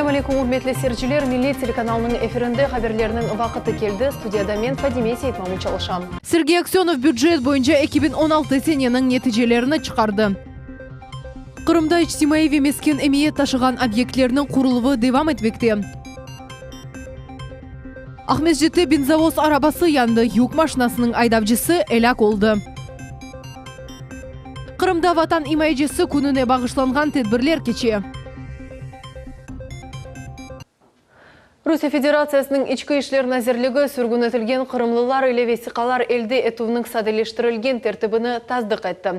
Selâm aleyküm, ürmetli seyirciler! Millet telekanalınıñ efirinde haberlerniñ vaqıtı keldi. Studiyada men, Fadime Seyitmamut çalışam. Sergey Aksönov bücet boyunca 2016 seneniñ neticelerini çıqardı. Qırımda içtimaiy ve mesken emiyet taşığan obyektlerniñ quruluvı devam etmekte. Aqmescitte benzovoz arabası yandı, yük maşinasınıñ aydavcısı elâk oldı. Qırımda Vatan imayecisi kününe bağışlanğan tedbirler keçe. Rusiye Federatsiyasınıñ İçki işler nazirligi sürgün etilgen qırımlılar ile vesiqalar elde etüvniñ sadeleştirilgen tertibini tasdıq etti.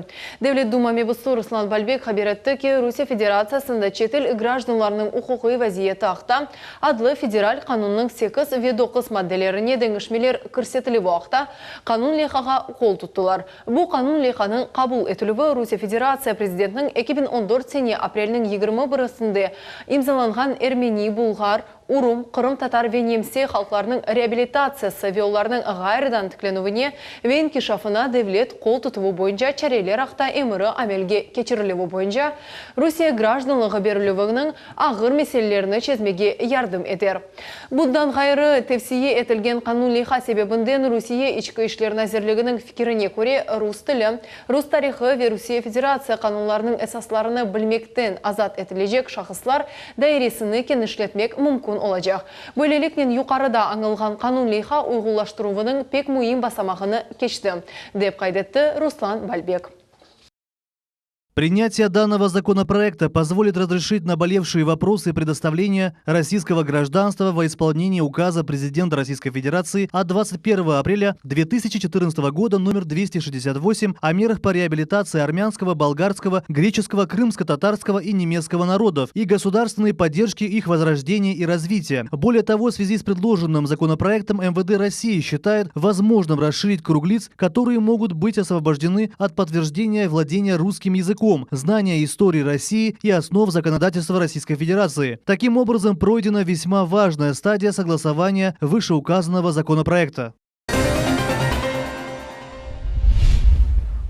Devlet Duma mebusı Ruslan Balbek haber etti ki, Rusiye Federatsiyasında çetel grajdanlarınıñ uquqiy vaziyeti aqta adlı federal qanunnıñ sekiz ve doquz maddelerine deñişmeler kirsetilüvi aqta qanun leyhağa qol tuttılar. Bu qanun leyhanıñ qabul etilüvi Rusiye Federatsiya Prezidentiniñ 2014 sene aprelniñ yigirmi birisinde imzalanğan Ermeni, bulğar, urum, qırımtatar ve nemse halqlarınıñ reabilitatsiyası ve olarnıñ ğayrıdan tiklenüvine ve inkişafına devlet qol tutuvı boyunca çareler aqta emiri amelge keçirilüvi boyunca Rusiye grajdanlığı berilüviniñ ağır meselelerini çezmege yardım eter. Bundan ğayrı, tevsiye etilgen qanun leyha sebebinden Rusiye İçki işler nazirliginiñ fikirine köre, rus tili, rus tarihı ve Rusiye Federatsiya qanunlarınıñ esaslarını bilmekten azat etilecek şahıslar dairesini kenişletmek mümkün olacaq. Böyleliknen, yuqarıda añılğan qanun leyha uyğunlaştıruvınıñ pek müim basamağını keçti, dep qayd etti Ruslan Balbek. Принятие данного законопроекта позволит разрешить наболевшие вопросы предоставления российского гражданства во исполнении указа президента Российской Федерации от 21 апреля 2014 года номер 268 о мерах по реабилитации армянского, болгарского, греческого, крымско-татарского и немецкого народов и государственной поддержки их возрождения и развития. Более того, в связи с предложенным законопроектом МВД России считает возможным расширить круг лиц, которые могут быть освобождены от подтверждения владения русским языком, знания истории России и основ законодательства Российской Федерации. Таким образом, пройдена весьма важная стадия согласования вышеуказанного законопроекта.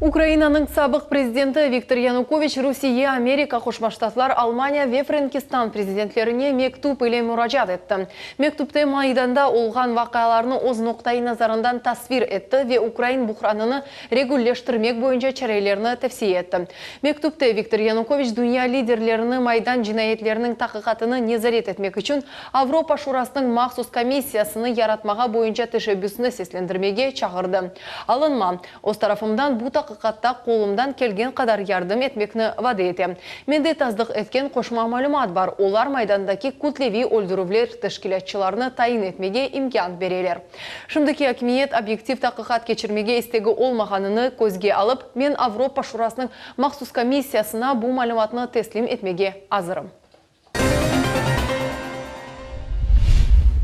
Ukrainanıñ sabıq prezidenti Viktor Yanukoviç Rusiye, Amerika Qoşma Ştatlar, Almaniya ve Frenkistan prezidentlerine mektüp ile muracaat etti. Mektüpte Maydanda olğan vaqialarnı öz noqtaiy nazarından tasvir etti ve ukrain buhranını regulleştirmek boyunca çarelerni tevsiye etti. Mektüpte Viktor Yanukoviç dünya liderlerini Maydan cinayetleriniñ taqiqatını nezaret etmek içün Avropa Şurasınıñ mahsus komissiyasını yaratmağa boyunca teşebbüsni seslendirmege çağırdı. Alınma. Öz tarafımdan bu taqiqatta qolumdan kelgen qadar yardım etmekni vade etem. Mende tasdıq etken qoşma malümat bar, olar Maydandaki kütleviy öldürüvler teşkilâtçılarını tayin etmege imkân bereler. Şimdiki akimiyet obyektiv taqiqat keçirmege istegi olmağanını közge alıp, men Avropa Şurasınıñ mahsus komissiyasına bu malümatnı teslim etmege azırım.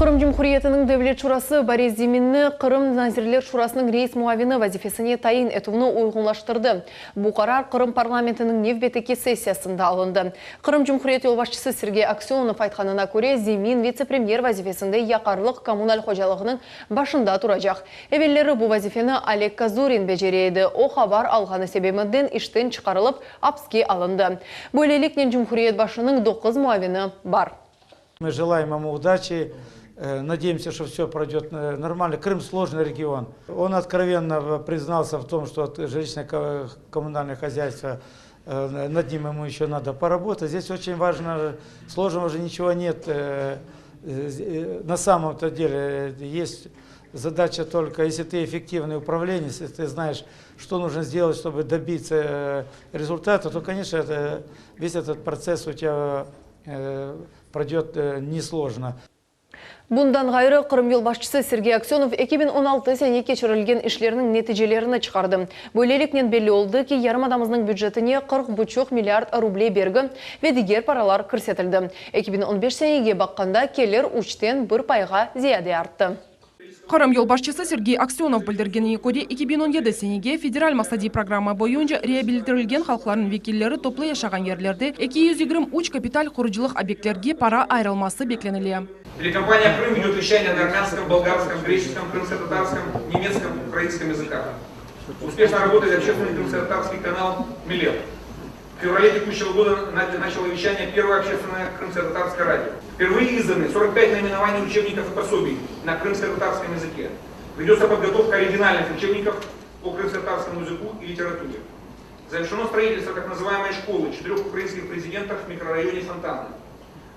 Qırım Cumhuriyetiniñ Devlet Şurası Boris Ziminni Qırım Nazirler Şurasınıñ reis muavini vazifesine tayin etüvni uyğunlaştırdı. Bu qarar Qırım parlamentiniñ nevbetteki sessiyasında alındı. Qırım Cumhuriyet yolbaşçısı Sergey Aksönov aytqanına köre, Zimin vitse-premyer vazifesinde yaqarlıq-kommunal hocalığınıñ başında turacaq. Evelleri bu vazifeni Oleg Kazurin becere edi, o habar alğanı sebeminden işten çıqarılıp, Apske alındı. Böyleliknen cumhuriyet başınıñ doquz muavini bar. Мы желаем ему удачи, надеемся, что все пройдет нормально. Крым сложный регион. Он откровенно признался в том, что жилищно-коммунальное хозяйство над ним ему еще надо поработать. Здесь очень важно, сложного же ничего нет. На самом-то деле есть задача только, если ты эффективный управленец, если ты знаешь, что нужно сделать, чтобы добиться э, результата, то, конечно, это, весь этот процесс у тебя э, пройдет э, несложно. Bundan ğayrı, Qırım yolbaşçısı Sergey Aksönov 2016 sene keçirilgen işlerniñ neticelerini çıqardı. Böyleliknen belli oldı ki, yarımadamıznıñ bücetine qırq buçuq milliard ruble bergi ve diger paralar kirsetildi. 2015 senege baqqanda, kelir üçten bir payğa ziyade arttı. Qırım yolbaşçısı Sergey Aksönov bildirgenine köre, 2017 senege federal maqsadiy programma boyunca reabilitirilgen halqlarnıñ vekilleri toplu yaşağan yerlerde 223 kapital qurucılıq obyektlerge para ayırılması beklenile. Telekompaniya Krım ведет вещание на армянском, болгарском, греческом, крымско-татарском, немецком, украинском языках. Успешно работает общественный крымско-татарский канал Милет. В феврале текущего года начало вещание первое общественное крымско-татарское радио. Впервые изданы 45 наименований учебников и пособий на крымско-татарском языке. Ведется подготовка оригинальных учебников по крымско-татарскому языку и литературе. Завершено строительство так называемой школы четырех украинских президентов в микрорайоне Фонтаны.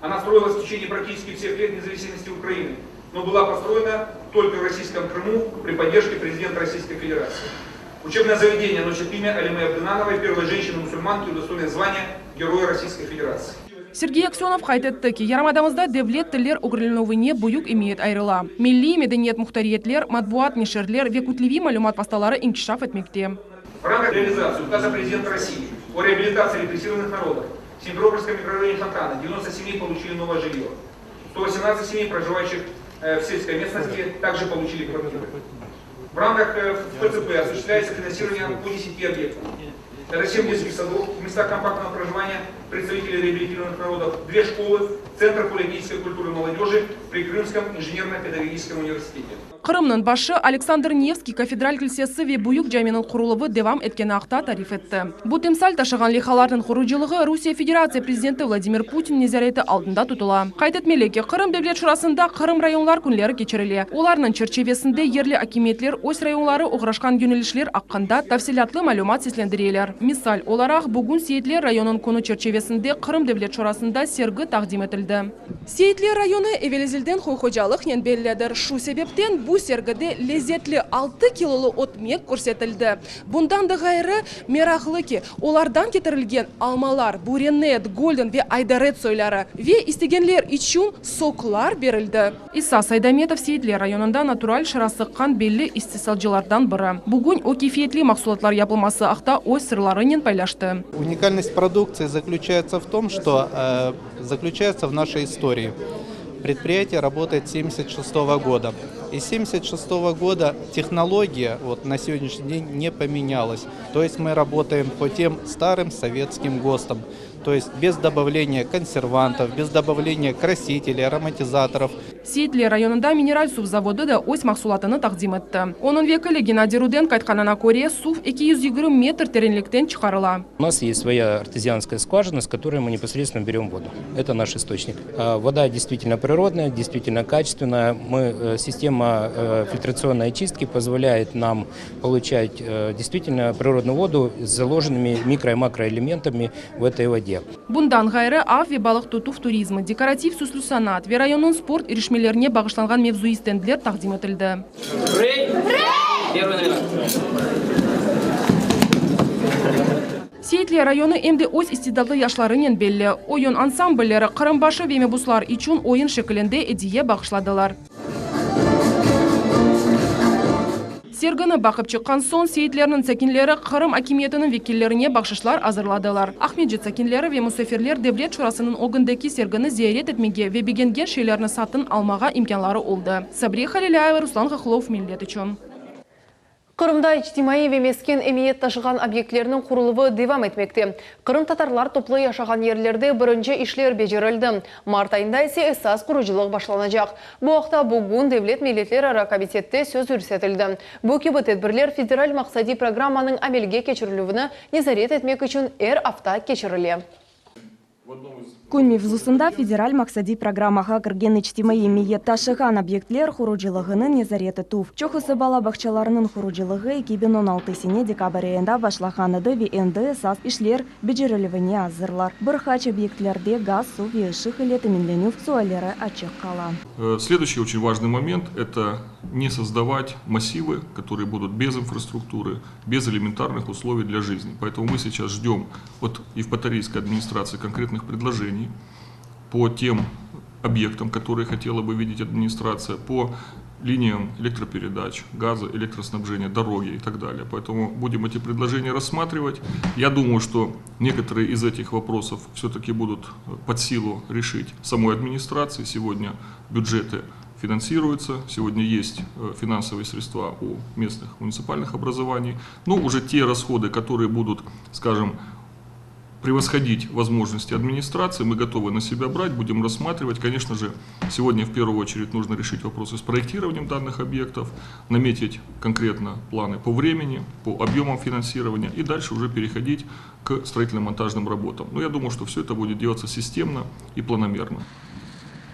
Она строилась в течение практически всех лет независимости Украины, но была построена только в российском Крыму при поддержке президента Российской Федерации. Учебное заведение носит имя Алимы Абдынановой, первой женщины-мусульманки, удостоенной звания Героя Российской Федерации. Sergey Aksönov qayd etti ki, yarımadamızda devlet tiller ögrenilüvine büyük emiyet ayırıla. Milliy medeniyet muhtariyetler, matbuat, neşirler ve kütleviy malümat vastaları inkişaf etmekte. В рамках реализации указа президента России о реабилитации репрессированных народов в Симферопольском микрорайоне Фонтана 90 семей получили новое жилье. 118 семей, проживающих в сельской местности, также получили квартиры. В рамках ФЦП осуществляется финансирование по 10 объектам. Это 7 детских садов в местах компактного проживания представителей реабилитированных народов, две школы, Центр политической культуры молодежи при Крымском инженерно-педагогическом университете. Qırımnıñ başı Aleksandr Nevskiy kafedral kilsesi ve Büyük caminiñ quruluvı devam etkeni aqta tarif etti. Bu timsal taşığan leyhalarnıñ qurucılığı Rusiye Federatsiya prezidenti Vladimir Putin nezareti altında tutula. Qayd etmeli ki, Qırım Devlet Şurasında Qırım rayonlar künleri keçirile. Olarnıñ çerçivesinde yerli akimiyetler öz rayonları oğraşqan yönelişler aqqında tafsilâtlı malümat seslendireler. Misal olaraq, bugün Seyitler rayonıñ künü çerçivesinde Qırım Devlet Şurasında sergi taqdim etildi. Seyitler rayonı evel-ezelden köy-hocalıqnen bellidir. Şu sebepten bu sergide lezetli altı kilolı ötmek körsetildi. Bundan da ğayrı, meraqlı ki, olardan ketirilgen almalar, Burenet, Golden ve Aydaret soyları ve istegenler içün soklar berildi. İsa Saydametov Seyitler rayonında natural şıra sıqqan belli istisalcılardan biri. Bugün o keyfiyetli mahsulatlar yapılması aqta öz sırlarınen paylaştı. Уникальность продукции заключается в том, что заключается в нашей истории. Предприятие работает с 1976 года. И с 1976 года технология вот, на сегодняшний день не поменялась. То есть мы работаем по тем старым советским ГОСТам. То есть без добавления консервантов, без добавления красителей, ароматизаторов. Seyitler rayonında mineral suv zavodı da öz mahsulatını taqdim etti. Onıñ vekili Gennadiy Rudenko aytqanına köre, suv 220 metr terenlikten çıqarıla. У нас есть своя артезианская скважина, с которой мы непосредственно берем воду. Это наш источник. Вода действительно природная, действительно качественная. Мы, система фильтрационной очистки позволяет нам получать действительно природную воду с заложенными микро- и макроэлементами в этой воде. Bundan ğayrı av ve balıq tutuv turizmi, dekorativ süslü sanat ve rayonnıñ sport irişmelerine bağışlanğan mevzuiy stendler taqdim etildi. Первый номер. Seyitler rayonı em de öz istidatlı yaşlarınen belli. Oyun ansamblleri Qırım başı ve mebuslar içün oyun şekilinde ediye bağışladılar. Sergini baqıp çıqqan soñ Seyitlerniñ sakinleri Qırım akimiyetiniñ vekillerine bahşışlar azırladılar. Aqmescit sakinleri ve musafirler Devlet şurasınıñ ögündeki sergini ziyaret etmege ve begengen şeylerni satın almağa imkânları oldı. Sabriye Halilâyeva, Ruslan Hahlov, Millet içün. Qırımda içtimaiy ve mesken emiyet taşığan obyektlerniñ quruluvı devam etmekte. Qırımtatarlar toplu yaşağan yerlerde birinci işler becerildi. Mart ayında ise esas qurucılıq başlanacaq. Bu aqta bugün Devlet milletlerara komitette söz yürsetildi. Bu kibi tedbirler federal maqsadiy programmanıñ amelge keçirilüvini nezaret etmek içün er afta keçirile. Kün mevzusında federal maqsadiy programmağa kirgen içtimaiy emiyet taşığan obyektler qurucılığını nezaret etüv. Çoqusı bala bağçalarınıñ qurucılığı 2016 sene dekabr ayında başlağan edi ve endi esas işler becerilüvine azırlar. Bir qaç obyektlerde gaz, suv ve ışıq ile teminlenüv sualleri açıq qala. Следующий очень важный момент – это не создавать массивы, которые будут без инфраструктуры, без элементарных условий для жизни. Поэтому мы сейчас ждем от Евпаторийской администрации конкретных предложений по тем объектам, которые хотела бы видеть администрация, по линиям электропередач, газа, электроснабжения, дороги и так далее. Поэтому будем эти предложения рассматривать. Я думаю, что некоторые из этих вопросов все-таки будут под силу решить самой администрации. Сегодня бюджеты финансируются, сегодня есть финансовые средства у местных муниципальных образований. Но уже те расходы, которые будут, скажем, Превосходить возможности администрации, мы готовы на себя брать, будем рассматривать. Конечно же, сегодня в первую очередь нужно решить вопросы с проектированием данных объектов, наметить конкретно планы по времени, по объемам финансирования и дальше уже переходить к строительно-монтажным работам. Но я думаю, что все это будет делаться системно и планомерно.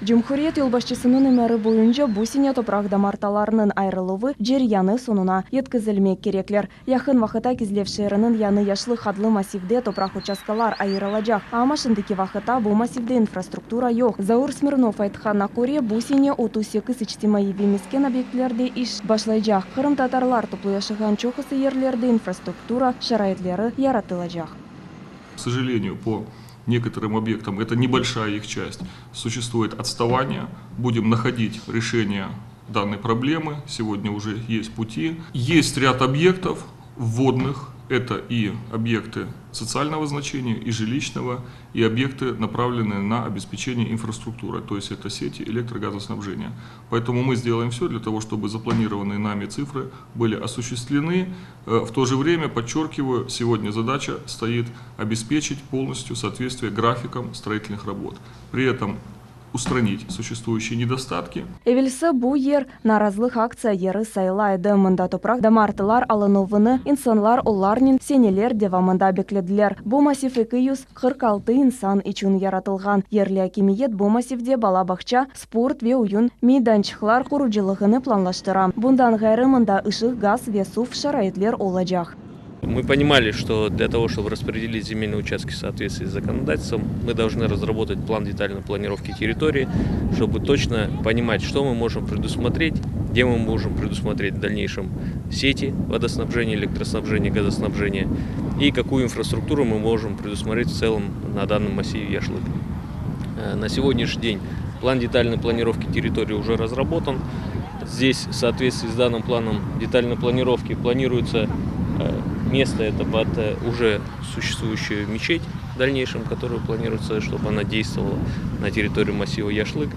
Cumhuriyet yolbaşçısınıñ emiri boyunca bu sene topraq damartalarınıñ ayırıluvı ceryanı soñuna yetkizilmek kerekler. Yaqın vaqıtta Kezlev şeeriniñ Yañı Yaşlıq adlı massivde topraq uçastkalar ayırılacaq. Amma şimdiki vaqıtta bu massivde infrastruktura yoq. Zaur Smirnov aytqanına köre, bu sene 38 içtimaiy ve mesken obyektlerde iş başlaycaq. Qırımtatarlar toplu yaşağan çoqusı yerlerde infrastruktura şaraitleri yaratılacaq. К сожалению, по некоторым объектам, это небольшая их часть, существует отставание. Будем находить решение данной проблемы. Сегодня уже есть пути. Есть ряд объектов вводных. Это и объекты социального значения, и жилищного, и объекты, направленные на обеспечение инфраструктуры, то есть это сети электрогазоснабжения. Поэтому мы сделаем все для того, чтобы запланированные нами цифры были осуществлены. Э, в то же время, подчеркиваю, сегодня задача стоит обеспечить полностью соответствие графикам строительных работ. При этом устранить существующие недостатки. Evelsi bu yer narazılıq aktsiya yeri sayıla edi. Mında topraq damartılar alınuvını insanlar onlarnen seneler devamında beklediler. Bu massiv 246 insan içün yaratılğan. Yerli akimiyet bu massivde bala bağça, sport ve oyun meydançıqlar qurucılığını planlaştıra. Bundan ğayrı mında ışıq, gaz ve suv şaraitler olacaq. Мы понимали, что для того, чтобы распределить земельные участки в соответствии с законодательством, мы должны разработать план детальной планировки территории, чтобы точно понимать, что мы можем предусмотреть, где мы можем предусмотреть в дальнейшем сети водоснабжения, электроснабжения, газоснабжения и какую инфраструктуру мы можем предусмотреть в целом на данном массиве Яшлык. Э, на сегодняшний день план детальной планировки территории уже разработан. Здесь в соответствии с данным планом детальной планировки планируется э, место это под э, уже существующую мечеть в дальнейшем, которую планируется, чтобы она действовала на территории массива Яшлык.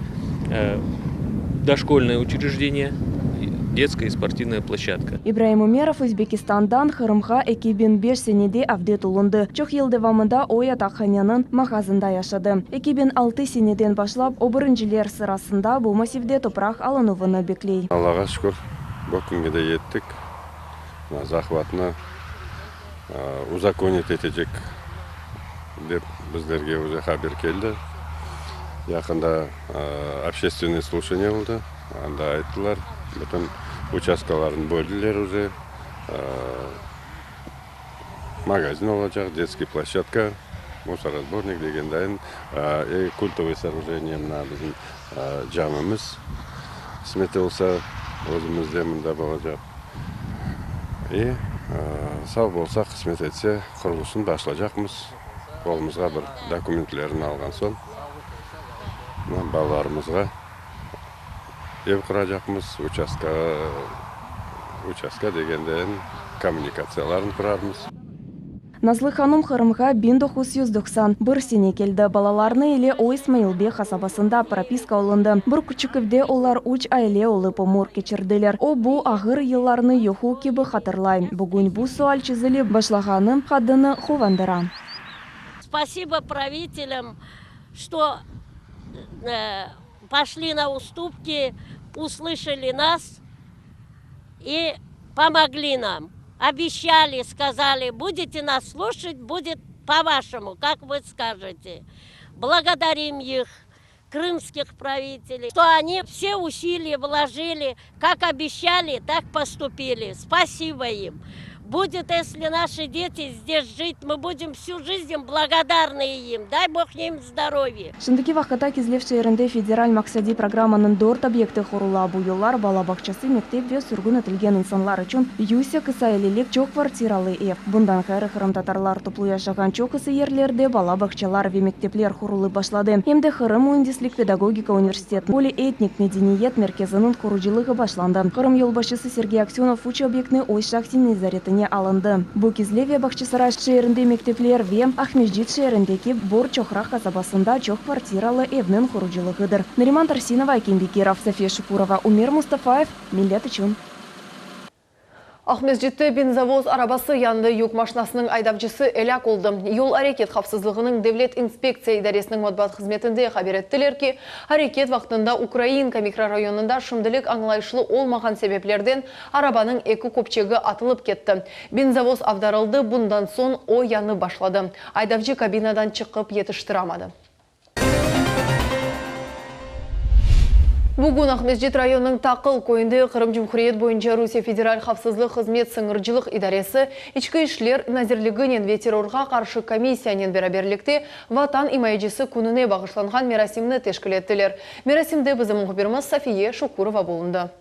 Э, дошкольное учреждение, детская и спортивная площадка. İbraim Umerov Özbekistandan Qırımğa 2005 senede avdet olundı. Çoq yıl devamında o yataqhaneniñ mağazında yaşadı. 2006 seneden başlap o birinciler sırasında bu massivde topraq alınuvını bekley. Allağa şükür, bu künge de yettik. Захватnı узаконить etecek dep bizlerge уже haber keldi. Yaqında общественное слушание oldı. Anda ayttılar, bütün участkalarnı böldiler уже. Магазин olacaq, детский площадка, мусоросборник degendayın, культовый сооружение mına bizim camimiz qısmet olsa özümizde mında bolacaq. И sağ bolsa, qısmet etse, qurulışın başlaycaqmız. Qolumızğa bir dokumentlerini alğan soñ mına balalarımızğa ev quracaqmız, участка, участка degenden kommunikatsiyalarını qurarmız. Nazlı hanım Qırımğa 1991 sene keldi. Balalarını ile o İsmail-bey qasabasında propiska olundı. Bir küçük evde olar üç aile olıp ömür keçirdiler. O bu ağır yıllarnı yuqu kibi hatırlay. Bugün bu sual çezilip başlağanı qadınnı quvandıra. Спасибо правителям, что э, пошли на уступки, услышали нас и помогли нам. Обещали, сказали, будете нас слушать, будет по-вашему, как вы скажете. Благодарим их, крымских правителей, что они все усилия вложили, как обещали, так поступили. Спасибо им. Будет, если наши дети здесь жить, мы будем всю жизнь благодарны им. Дай Бог им здоровья. Şimdiki vaqıtta Kezlev şeerinde federal maqsadiy programmanıñ dört obyekti qurula. Bu yollar bala bağçası, mektep ve sürgün etilgen insanlar içün 108 ailelik çoq kvartiralı ev. Bundan ğayrı qırımtatarlar toplu yaşağan çoqusı yerlerde bala bağçalar ve mektepler qurulıp başladı. Em de Qırım müendislik pedagogika universitetiniñ polietnik medeniyet merkeziniñ qurucılığı başlandı. Qırım yolbaşçısı Sergey Aksönov üç obyektni öz şahsiy nezaretine alındı. Bu Kezlev ve Bağçasaray şeerinde mektepler ve Aqmescit şeerindeki Bor-Çoqraq qasabasında çoq kvartiralı evniñ qurucılığıdır. Nariman Tarsinova, Akim Bekirov, Safiye Şukurova, Umer Mustafayev, Millet içün. Aqmescitte benzovoz arabası yandı, yük maşinasınıñ aydavcısı elâk oldı. Yol areket havfsızlığınıñ devlet inspektsiya idaresiniñ matbuat hızmetinde haber ettiler ki, areket vaqtında Ukrainka mikrorayonında şimdilik añlayışlı olmağan sebeplerden arabanıñ eki köpçegi atılıp ketti. Benzovoz avdarıldı, bundan soñ o yanıp başladı. Aydavcı kabinadan çıqıp yetiştiramadı. Bugün Aqmescit rayonınıñ Taqıl köyünde Qırım Cumhuriyet boyunca Rusiye Federal havfsızlıq hızmet sıñırcılıq idaresi, İçki işler nazirliginen ve terrorğa qarşı komissiyanen beraberlikte Vatan imayecisi kününe bağışlanğan merasimni teşkil ettiler. Merasimde bizim mühbirimiz Safiye Şukurova bulundı.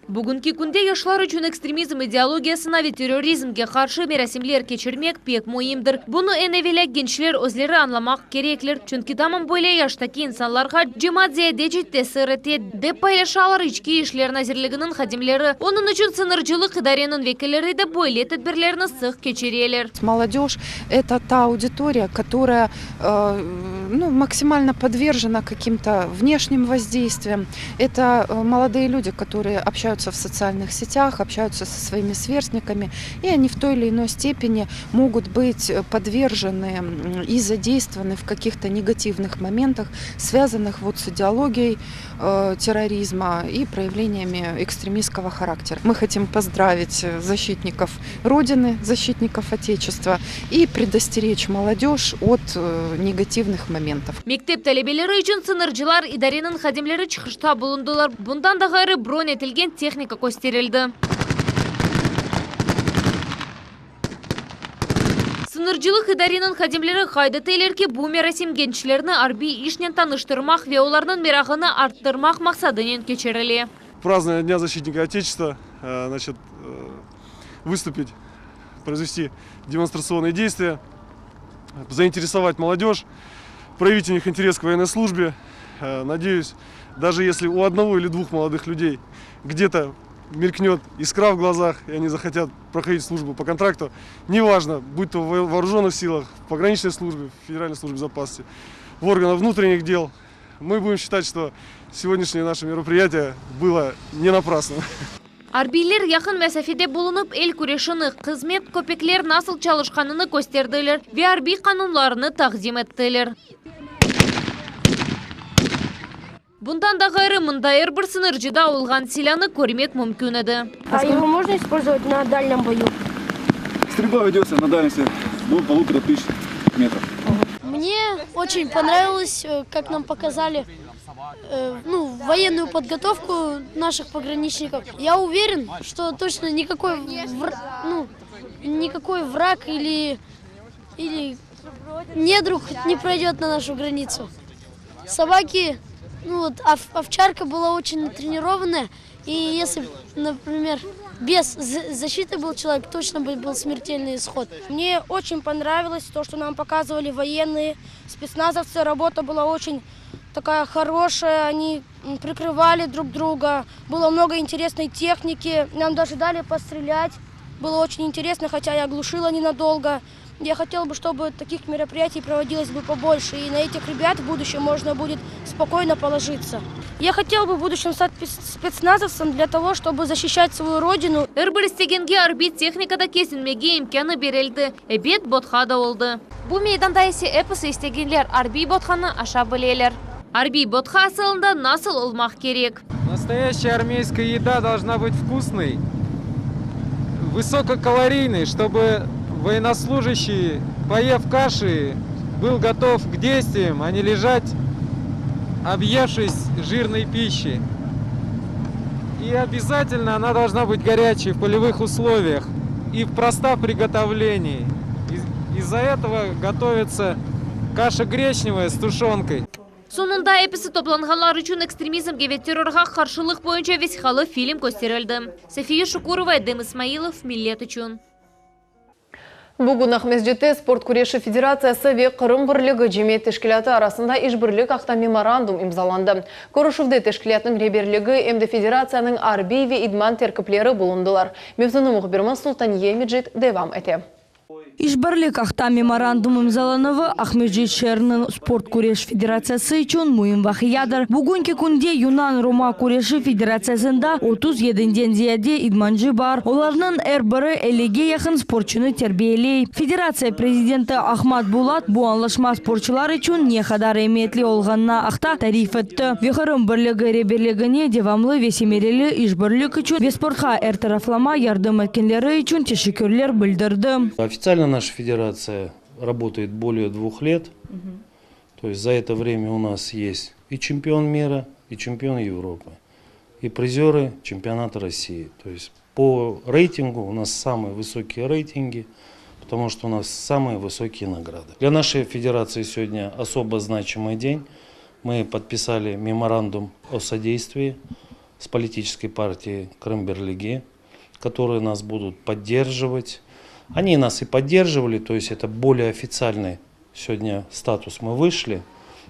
Bugünki künde yaşlar içün ekstremizm ideologiyasına ve terrorizmge qarşı merasimler keçirmek pek müimdir. Bunı eñ evelâ gençler özleri añlamaq kerekler, çünki tamam böyle yaştaki insanlarğa cemaat ziyadece tesir ete, dep paylaşalar İçki işler nazirliginiñ hadimleri. Onıñ içün sıñırcılıq idareniñ vekilleri de böyle tedbirlerni sıq keçireler. Molodej, eto ta auditoriya, kotoraya, nu, maksimalno podverjena kakim-to vneşnim vozdeystviyam. Это молодые люди, которые общаются в социальных сетях, общаются со своими сверстниками, и они в той или иной степени могут быть подвержены и задействованы в каких-то негативных моментах, связанных вот с идеологией терроризма и проявлениями экстремистского характера. Мы хотим поздравить защитников Родины, защитников Отечества и предостеречь молодежь от негативных моментов. Mektep talebeleri içün sıñırcılar idareniñ hadimleri çıqışta bulundılar. Bundan da ğayrı, bron etilgen tehnika kösterildi. Sıñırcılıq idareniñ hadimleri qayd eteler ki, bu merasim gençlerni arbiy işnen tanıştırmaq ve olarnıñ merağını arttırmaq maqsadınen keçirile. Prazdnovание Дня защитника Отечества, значит, выступить, произвести демонстрационные действия, заинтересовать молодежь, проявить у них интерес к военной службе. Надеюсь, даже если у одного или двух молодых людей где-то мелькнет искра в глазах, и они захотят проходить службу по контракту, неважно, будь то в вооруженных силах, в пограничной службе, в Федеральной службе безопасности, в органах внутренних дел, мы будем считать, что сегодняшнее наше мероприятие было не напрасным. Arbiyler yaqın mesafede bulunıp, el küreşini, hızmet köpekler nasıl çalışqanını kösterdiler ve arbiy qanunlarını taqdim ettiler. Bundan da ğayrı, mında er bir sıñırcıda olğan silânı körmek mümkün edi. A его можно использовать на дальнем бою? Стрельба ведется на дальности до полутора тысяч метров. Мне очень понравилось, как нам показали ну, военную подготовку наших пограничников. Я уверен, что точно никакой, ну, никакой враг или, или недруг не пройдет на нашу границу. Собаки, ну вот овчарка была очень натренированная, и если, например, без защиты был человек, точно бы был смертельный исход. Мне очень понравилось то, что нам показывали военные, спецназовцы. Работа была очень такая хорошая, они прикрывали друг друга, было много интересной техники, нам даже дали пострелять. Было очень интересно, хотя я глушила ненадолго. Я хотела бы, чтобы таких мероприятий проводилось бы побольше, и на этих ребят в будущем можно будет спокойно положиться. Я хотела бы в будущем стать спецназовцем для того, чтобы защищать свою родину. Er bir istegenge arbiy tehnikada kezinmege imkânı berildi. Ebet, botqa da oldı. Bu meydanda ise episi istegenler arbiy botqanı aşap bileler. Arbiy botqa asılında nasıl olmaq kerek? Настоящая армейская еда должна быть вкусной, высококалорийной, чтобы военнослужащий, поев каши, был готов к действиям, а не лежать, объевшись жирной пищей. И обязательно она должна быть горячей в полевых условиях и проста в приготовлении. Из-за этого готовится каша гречневая с тушенкой. Soñunda episi toplanğanlar içün ekstremizmge ve terrorğa qarşılıq boyunca vesiqalı film kösterildi. Safiye Şukurova, Edem İsmailov, Millet içün. Bugün Aqmescitte Sport küreşi federatsiyası ve Qırım birligi cemiyet teşkilâtı arasında işbirlik aqta memorandum imzalandı. Körüşüvde teşkilâtnıñ reberligi em de federatsiyanıñ arbiy ve idman terkipleri bulundılar. Mevzunı mühbirimiz Sultaniye Mecit devam ete. İşbirlik aqta memorandum imzalanuvı Aqmescit şeeriniñ sport küreş federatsiyası içün müim vaqiadır. Bugünki künde yunan-roma küreşi federatsiyasında 30 yedinden ziyade idmancı bar, olarnıñ er biri ellige yaqın sportçunı terbiyeley. Federatsiya prezidenti Ahmat Bulat bu añlaşma sportçular içün ne qadar emiyetli olğanına aqta tarif etti ve Qırım Birligi reberligine devamlı ve semereli işbirlik içün ve sportqa er taraflama yardım etkenleri içün teşekkürler bildirdi. Официально наша федерация работает более двух лет. То есть за это время у нас есть и чемпион мира, и чемпион Европы, и призеры чемпионата России. То есть по рейтингу у нас самые высокие рейтинги, потому что у нас самые высокие награды. Для нашей федерации сегодня особо значимый день. Мы подписали меморандум о содействии с политической партией Крым-Берлиги, которые нас будут поддерживать. Они нас и поддерживали, то есть это более официальный сегодня статус мы вышли,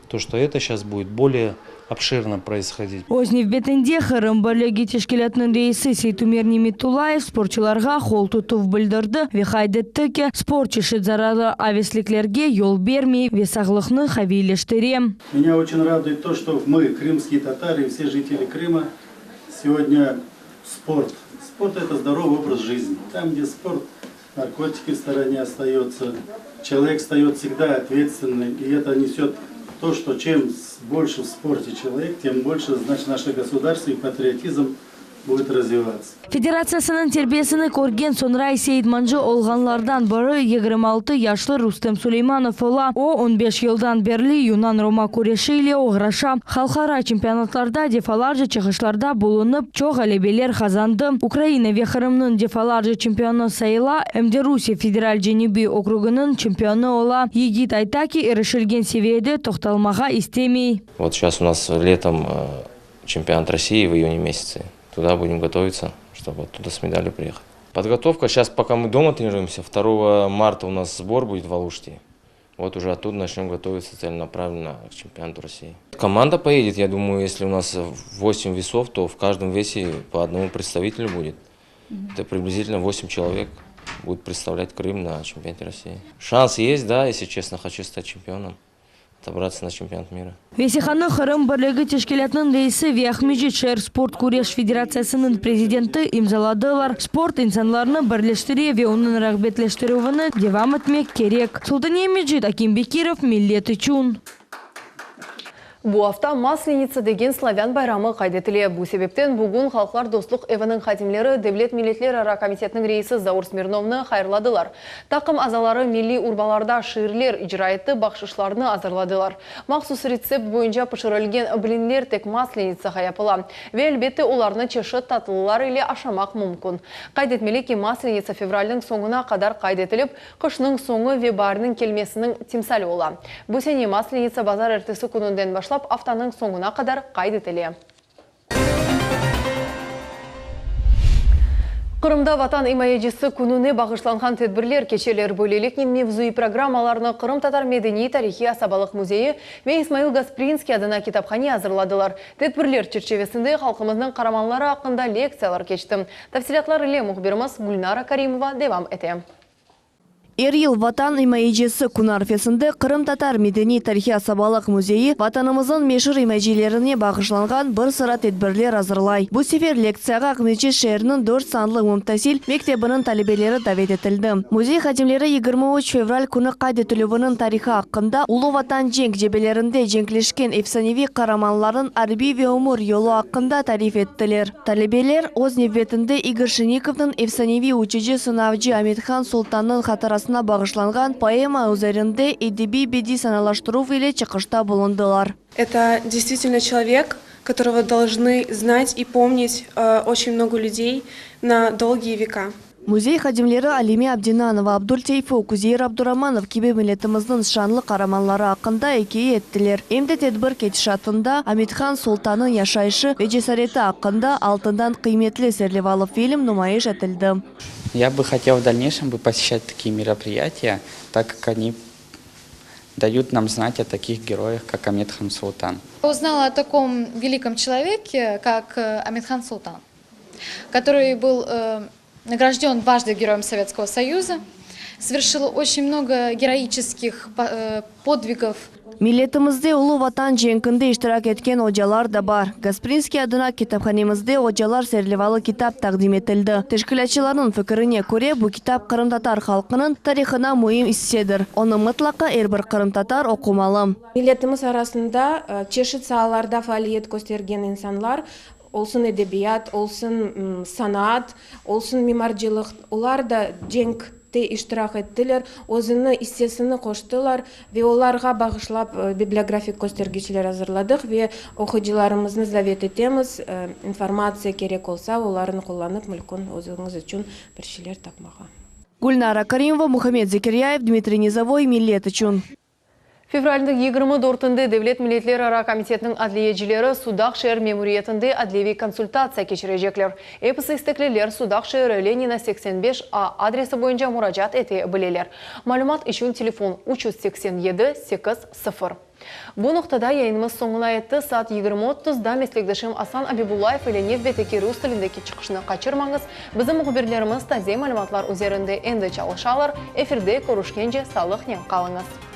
то что это сейчас будет более обширно происходить. Öz nevbetinde Qırım Birligi teşkilâtınıñ reisi Seytumer Nimetullayev sportçularğa qol tutuv bildirdi ve qayd etti ki, sport çeşit zararlı avesliklerge yol bermey ve sağlıqnı qaviyleştire. Меня очень радует то, что мы, крымские татары и все жители Крыма, сегодня спорт. Спорт – это здоровый образ жизни. Там, где спорт, наркотики в стороне остаются, человек стает всегда ответственным, и это несет то, что чем больше в спорте человек, тем больше, значит, наше государство и патриотизм будет развиваться. Federatsiyasınıñ terbiyesini körgen soñra ise idmancı olğanlardan biri 26 yaşlı Rustem Suleymanov ola. O, 15 yıldan berli yunan-roma küreşi ile oğraşa. Halqara çempionatlarda defalarca çıqışlarda bulunıp, çoq ğalebeler qazandı. Ukraina ve Qırımnıñ defalarca çempionı sayıla, em de Rusiye Federal Cenübiy okrugınıñ çempionı ola. Yigit ayta ki, irişilgen seviyede toqtalmağa istemey. Вот сейчас у нас летом чемпионат России в июне месяце. Туда будем готовиться, чтобы оттуда с медалью приехать. Подготовка, сейчас пока мы дома тренируемся, 2 марта у нас сбор будет в Алуште. Вот уже оттуда начнем готовиться целенаправленно к чемпионату России. Команда поедет, я думаю, если у нас 8 весов, то в каждом весе по одному представителю будет. Это приблизительно 8 человек будут представлять Крым на чемпионате России. Шанс есть, да, если честно, хочу стать чемпионом, отобраться на чемпионат мира. Vesiqanı Qırım Birligi teşkilâtınıñ reisi ve Aqmescit şeer sport küreş federatsiyasınıñ prezidenti imzaladılar. Sport insanlarnı birleştire ve onıñ rağbetleştirüvini devam etmek kerek. Sultaniye Mecit, Akim Bekirov, Millet içün. Bu afta Maslenitsa degen slavân bayramı qayd etile. Bu sebepten bugün Halqlar dostluq eviniñ hadimleri Devlet milletlerara komitetiniñ reisi Zaur Smirnovnı hayırladılar. Taqım azaları milliy urbalarda şiirler icra etti, bahşışlarnı azırladılar. Mahsus retsept boyunca pişirilgen blinler tek Maslenitsağa yapıla. Ve, elbette, olarnı çeşit tatlılar ile aşamaq mümkün. Qayd etmeli ki, Maslenitsa fevralniñ soñuna qadar qayd etilip, qışnıñ soñu ve baarniñ kelmesiniñ timsali ola. Bu sene Maslenitsa bazarertesi kününden başlap aftanıñ soñuna qadar qayd etile. Qırımda Vatan imayecisi kününe bağışlanğan tedbirler keçeler. Böyleliknen mevzuiy programmalarnı Qırımtatar medeniy-tarihiy asabalıq müzeyi ve İsmail Gasprinskiy adına kitaphane azırladılar. Tedbirler çerçivesinde halqımıznıñ qaramanları aqqında lektsiyalar keçti. Tafsilâtlar ile mühbirimiz Gülnara Karimova devam ete. Er yıl Vatan imayecisi künü arfesinde Qırımtatar medeniy-tarihiy asabalıq müzeyi Vatanımıznıñ meşur imayecilerine bağışlanğan bir sıra tedbirler azırlay. Bu sefer lektsiyağa Aqmescit şeeriniñ dört sanlı umumtasil mektebiniñ talebeleri davet etildi. Müzey hadimleri 23 fevral künü qayd etilüviniñ tarihı aqqında, Ulu Vatan cenk cebelerinde cenkleşken efsaneviy qaramanlarnıñ arbiy ve ömür yolu aqqında tarif ettiler. Talebeler, öz nevbetinde, İgor Şinikovnıñ efsaneviy uçucı-sınavcı Amethan Sultannıñ hatırasına bağışlanğan poema üzerinde edebiy-bediy sanalaştıruv ile çıqışta bulundılar. Это действительно человек, которого должны знать и помнить очень много людей на долгие века. Müzey hadimleri Alime Abdinanova, Abdul Teyfuk, Üzeir Abduramanov kibi milletimizniñ şanlı qaramanları aqqında ikâye ettiler. Em de tedbir ketişatında Amethan Sultannıñ yaşayışı ve cesareti aqqında altından qıymetli serlevalı film numayış etildi. Я бы хотел в дальнейшем бы посещать такие мероприятия, так как они дают нам знать о таких героях, как Аметхан Султан. Узнала о таком великом человеке, как Аметхан Султан, который был награжден дважды Героем Советского Союза. Совершил очень много героических подвигов. Milletimizde Ulu Vatan cenkinde iştirak etken ocalar da bar. Gasprinskiy adına kitaphanemizde Ocalar serlevalı kitap taqdim etildi. Teşkilâtçılarnıñ fikirine köre, bu kitap qırımtatar halqınıñ tarihına müim issedir. Onı mıtlaqa er bir qırımtatar oqumalı. Milletimiz arasında çeşit saalarda faaliyet köstergen insanlar, olsun edebiyat, olsun sanaat, olsun mimarcılıq, olar da cenkte iştirak ettiler, özüni issesini qoştılar ve olarğa bağışlap bibliografik köstergiçler azırladıq ve oquyıcılarımıznı davet etemiz, informatsiya kerek olsa, olarnı qullanıp mülkün özüñiz içün bir şeyler tapmağa. Gülnara Karimova, Muhammed Zekeryayev, Dmitriy Nizovoy, Millet içün. Fevralniñ 24-nde Devlet milletlerara komitetiniñ adliyecileri Sudaq şeer memuriyetinde adliyeviy konsultatsiya keçirecekler. Episi istekliler Sudaq şeeri, Lenina, 85 a adresi boyunca muracaat ete bileler. Malümat içün telefon, 387 8 sıfır. Bu noqtada yayınımız soñuna yetti. Saat 20 otuzda meslekdeşim Asan Abibullayev ile nevbetteki rus tilindeki çıqışnı qaçırmañız. Bizim mühbirlerimiz taze malümatlar üzerinde endi çalışalar. Efirde körüşkence sağlıqnen qalıñız.